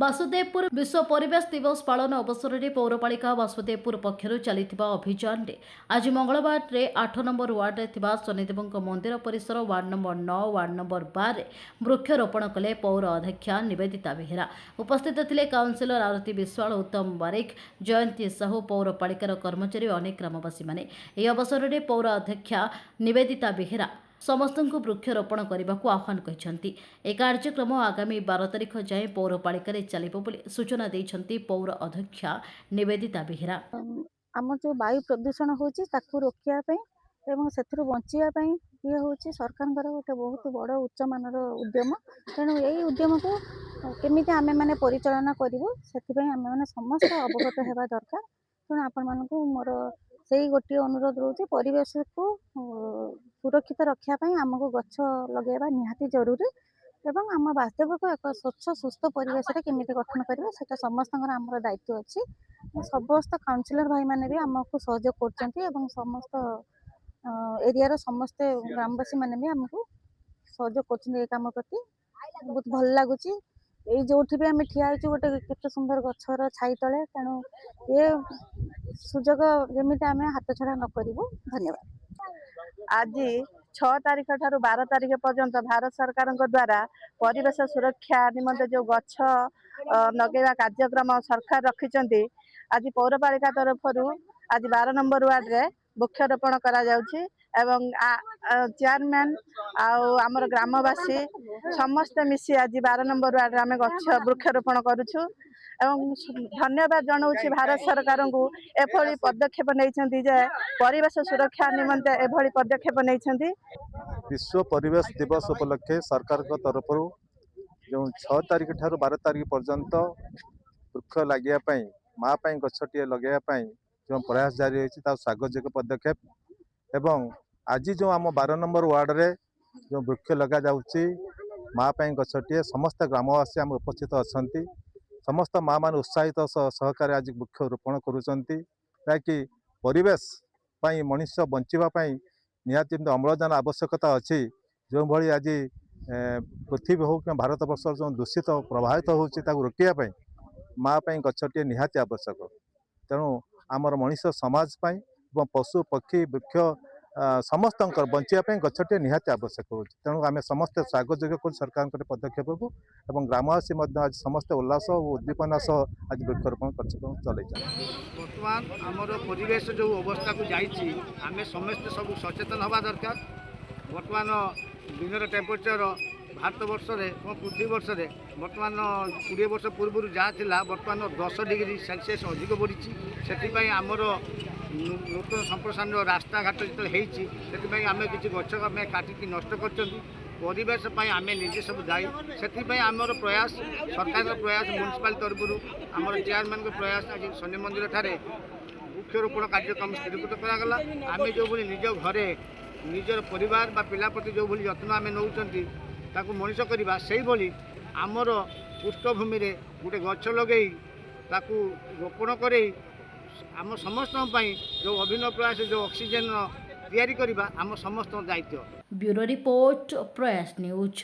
ବାସୁଦେବପୁର, ବିଶ୍ୱ ପରିବେଶ ଦିବସ ପାଳନ ଅବସରରେ ପୌରପାଳିକା ବାସୁଦେବପୁର ପକ୍ଷରୁ ଚାଲିଥିବା ଅଭିଯାନରେ ଆଜି ମଙ୍ଗଳବାରରେ 8 ନମ୍ବର ୱାର୍ଡରେ ଥିବା ଶନିଦେବଙ୍କ ମନ୍ଦିର ପରିସର, ୱାର୍ଡ ନମ୍ବର 9, ୱାର୍ଡ ନମ୍ବର 12ରେ ବୃକ୍ଷରୋପଣ କଲେ ପୌର ଅଧ୍ୟକ୍ଷା ନିବେଦିତା ବେହେରା। ଉପସ୍ଥିତ ଥିଲେ କାଉନସିଲର ଆରତୀ ବିଶ୍ୱାଳ, ଉତ୍ତମ ବାରିକ, ଜୟନ୍ତୀ ସାହୁ, ପୌରପାଳିକାର କର୍ମଚାରୀ ଓ ଅନେକ ଗ୍ରାମବାସୀମାନେ। ଏହି ଅବସରରେ ପୌର ଅଧ୍ୟକ୍ଷା ନିବେଦିତା ବେହେରା ସମସ୍ତଙ୍କୁ ବୃକ୍ଷରୋପଣ କରିବାକୁ ଆହ୍ୱାନ କରିଛନ୍ତି। ଏହି କାର୍ଯ୍ୟକ୍ରମ ଆଗାମୀ 12 ତାରିଖ ଯାଏଁ ପୌରପାଳିକାରେ ଚାଲିବ ବୋଲି ସୂଚନା ଦେଇଛନ୍ତି ପୌର ଅଧ୍ୟକ୍ଷା ନିବେଦିତା ବେହେରା। ଆମର ଯେଉଁ ବାୟୁ ପ୍ରଦୂଷଣ ହେଉଛି, ତାକୁ ରୋକିବା ପାଇଁ ଏବଂ ସେଥିରୁ ବଞ୍ଚିବା ପାଇଁ ଇଏ ହେଉଛି ସରକାରଙ୍କର ଗୋଟେ ବହୁତ ବଡ଼ ଉଚ୍ଚମାନର ଉଦ୍ୟମ। ତେଣୁ ଏଇ ଉଦ୍ୟମକୁ କେମିତି ଆମେମାନେ ପରିଚାଳନା କରିବୁ, ସେଥିପାଇଁ ଆମେମାନେ ସମସ୍ତେ ଅବଗତ ହେବା ଦରକାର। ତେଣୁ ଆପଣମାନଙ୍କୁ ମୋର ସେଇ ଗୋଟିଏ ଅନୁରୋଧ ରହୁଛି, ପରିବେଶକୁ ସୁରକ୍ଷିତ ରଖିବା ପାଇଁ ଆମକୁ ଗଛ ଲଗାଇବା ନିହାତି ଜରୁରୀ ଏବଂ ଆମ ବାସ୍ତବକୁ ଏକ ସ୍ୱଚ୍ଛ ସୁସ୍ଥ ପରିବେଶରେ କେମିତି ଗଠନ କରିବା, ସେଇଟା ସମସ୍ତଙ୍କର ଆମର ଦାୟିତ୍ୱ ଅଛି। ସମସ୍ତ କାଉନସିଲର ଭାଇମାନେ ବି ଆମକୁ ସହଯୋଗ କରୁଛନ୍ତି ଏବଂ ସମସ୍ତ ଏରିଆର ସମସ୍ତେ ଗ୍ରାମବାସୀମାନେ ବି ଆମକୁ ସହଯୋଗ କରୁଛନ୍ତି। ଏ କାମ ପ୍ରତି ବହୁତ ଭଲ ଲାଗୁଛି। ଏଇ ଯୋଉଠି ବି ଆମେ ଠିଆ ହେଇଛୁ, ଗୋଟେ କେତେ ସୁନ୍ଦର ଗଛର ଛାଇ ତଳେ। ତେଣୁ ଏ ସୁଯୋଗ ଯେମିତି ଆମେ ହାତଛଡ଼ା ନ କରିବୁ। ଧନ୍ୟବାଦ। ଆଜି 6 ତାରିଖ ଠାରୁ 12 ତାରିଖ ପର୍ଯ୍ୟନ୍ତ ଭାରତ ସରକାରଙ୍କ ଦ୍ୱାରା ପରିବେଶ ସୁରକ୍ଷା ନିମନ୍ତେ ଯେଉଁ ଗଛ ଲଗେଇବା କାର୍ଯ୍ୟକ୍ରମ ସରକାର ରଖିଛନ୍ତି, ଆଜି ପୌରପାଳିକା ତରଫରୁ ଆଜି 12 ନମ୍ବର ୱାର୍ଡରେ ବୃକ୍ଷରୋପଣ କରାଯାଉଛି ଏବଂ ଚେୟାରମ୍ୟାନ୍ ଆଉ ଆମର ଗ୍ରାମବାସୀ ସମସ୍ତେ ମିଶି ଆଜି 12 ନମ୍ବର ୱାର୍ଡରେ ଆମେ ଗଛ ବୃକ୍ଷରୋପଣ କରୁଛୁ ଏବଂ ଧନ୍ୟବାଦ ଜଣାଉଛି ଭାରତ ସରକାରଙ୍କୁ, ଏଭଳି ପଦକ୍ଷେପ ନେଇଛନ୍ତି ଯେ ପରିବେଶ ସୁରକ୍ଷା ନିମନ୍ତେ ଏଭଳି ପଦକ୍ଷେପ ନେଇଛନ୍ତି। ବିଶ୍ୱ ପରିବେଶ ଦିବସ ଉପଲକ୍ଷେ ସରକାରଙ୍କ ତରଫରୁ ଯେଉଁ 6 ତାରିଖ ଠାରୁ 12 ତାରିଖ ପର୍ଯ୍ୟନ୍ତ ବୃକ୍ଷ ଲାଗିବା ପାଇଁ, ମା ପାଇଁ ଗଛଟିଏ ଲଗାଇବା ପାଇଁ ଯେଉଁ ପ୍ରୟାସ ଜାରି ରହିଛି, ତାକୁ ସ୍ୱାଗତଯୋଗ୍ୟ ପଦକ୍ଷେପ। ଏବଂ ଆଜି ଯେଉଁ ଆମ 12 ନମ୍ବର ୱାର୍ଡରେ ଯେଉଁ ବୃକ୍ଷ ଲଗାଯାଉଛି ମା ପାଇଁ ଗଛଟିଏ, ସମସ୍ତ ଗ୍ରାମବାସୀ ଆମ ଉପସ୍ଥିତ ଅଛନ୍ତି। ସମସ୍ତ ମା ମାନେ ଉତ୍ସାହିତ ସହକାରେ ଆଜି ବୃକ୍ଷ ରୋପଣ କରୁଛନ୍ତି, ଯାହାକି ପରିବେଶ ପାଇଁ, ମଣିଷ ବଞ୍ଚିବା ପାଇଁ ନିହାତି ଯେମିତି ଅମ୍ଳଜାନ ଆବଶ୍ୟକତା ଅଛି, ଯେଉଁଭଳି ଆଜି ପୃଥିବୀ ହେଉ କିମ୍ବା ଭାରତ ବର୍ଷର ଯେଉଁ ଦୂଷିତ ପ୍ରବାହିତ ହେଉଛି, ତାକୁ ରୋକିବା ପାଇଁ ମା ପାଇଁ ଗଛଟିଏ ନିହାତି ଆବଶ୍ୟକ। ତେଣୁ ଆମର ମଣିଷ ସମାଜ ପାଇଁ ଏବଂ ପଶୁ ପକ୍ଷୀ ବୃକ୍ଷ ସମସ୍ତଙ୍କର ବଞ୍ଚିବା ପାଇଁ ଗଛଟିଏ ନିହାତି ଆବଶ୍ୟକ ହେଉଛି। ତେଣୁ ଆମେ ସମସ୍ତେ ସ୍ୱାଗତ ଯୋଗ୍ୟ କରୁଛୁ ସରକାରଙ୍କର ପଦକ୍ଷେପକୁ ଏବଂ ଗ୍ରାମବାସୀ ମଧ୍ୟ ଆଜି ସମସ୍ତେ ଉଲ୍ଲାସ ଓ ଉଦ୍ଦୀପନା ସହ ଆଜି ବୃକ୍ଷରୋପଣ କାର୍ଯ୍ୟକ୍ରମ ଚଲେଇଛନ୍ତି। ବର୍ତ୍ତମାନ ଆମର ପରିବେଶ ଯେଉଁ ଅବସ୍ଥାକୁ ଯାଇଛି, ଆମେ ସମସ୍ତେ ସବୁ ସଚେତନ ହେବା ଦରକାର। ବର୍ତ୍ତମାନ ଦିନର ଟେମ୍ପରେଚର ଭାରତ ବର୍ଷରେ ଏବଂ ପୃଥିବୀ ବର୍ଷରେ ବର୍ତ୍ତମାନ 20 ବର୍ଷ ପୂର୍ବରୁ ଯାହା ଥିଲା, ବର୍ତ୍ତମାନ 10 ଡିଗ୍ରୀ ସେଲସିୟସ୍ ଅଧିକ ବଢ଼ିଛି। ସେଥିପାଇଁ ଆମର ନୂତନ ସମ୍ପ୍ରସାରଣ ରାସ୍ତାଘାଟ ଯେତେବେଳେ ହେଇଛି, ସେଥିପାଇଁ ଆମେ କିଛି ଗଛ ଆମେ କାଟିକି ନଷ୍ଟ କରିଛନ୍ତି। ପରିବେଶ ପାଇଁ ଆମେ ନିଜେ ସବୁ ଦାୟୀ। ସେଥିପାଇଁ ଆମର ପ୍ରୟାସ, ସରକାରଙ୍କ ପ୍ରୟାସ, ମ୍ୟୁନିସିପାଲିଟି ତରଫରୁ ଆମର ଚେୟାରମ୍ୟାନଙ୍କ ପ୍ରୟାସ, ଆଜି ଶନି ମନ୍ଦିର ଠାରେ ବୃକ୍ଷରୋପଣ କାର୍ଯ୍ୟକ୍ରମ ସ୍ଥିରୀକୃତ କରାଗଲା। ଆମେ ଯେଉଁଭଳି ନିଜ ଘରେ ନିଜର ପରିବାର ବା ପିଲା ପ୍ରତି ଯେଉଁଭଳି ଯତ୍ନ ଆମେ ନେଉଛନ୍ତି, ତାକୁ ମଣିଷ କରିବା, ସେଇଭଳି ଆମର ପୃଷ୍ଠଭୂମିରେ ଗୋଟେ ଗଛ ଲଗେଇ ତାକୁ ରୋପଣ କରେଇ ଆମ ସମସ୍ତଙ୍କ ପାଇଁ ଯେଉଁ ଅଭିନବ ପ୍ରୟାସ, ଯେଉଁ ଅକ୍ସିଜେନ୍ ତିଆରି କରିବା ଆମ ସମସ୍ତଙ୍କ ଦାୟିତ୍ୱ। ବ୍ୟୁରୋ ରିପୋର୍ଟ, ପ୍ରୟାସ ନ୍ୟୁଜ୍।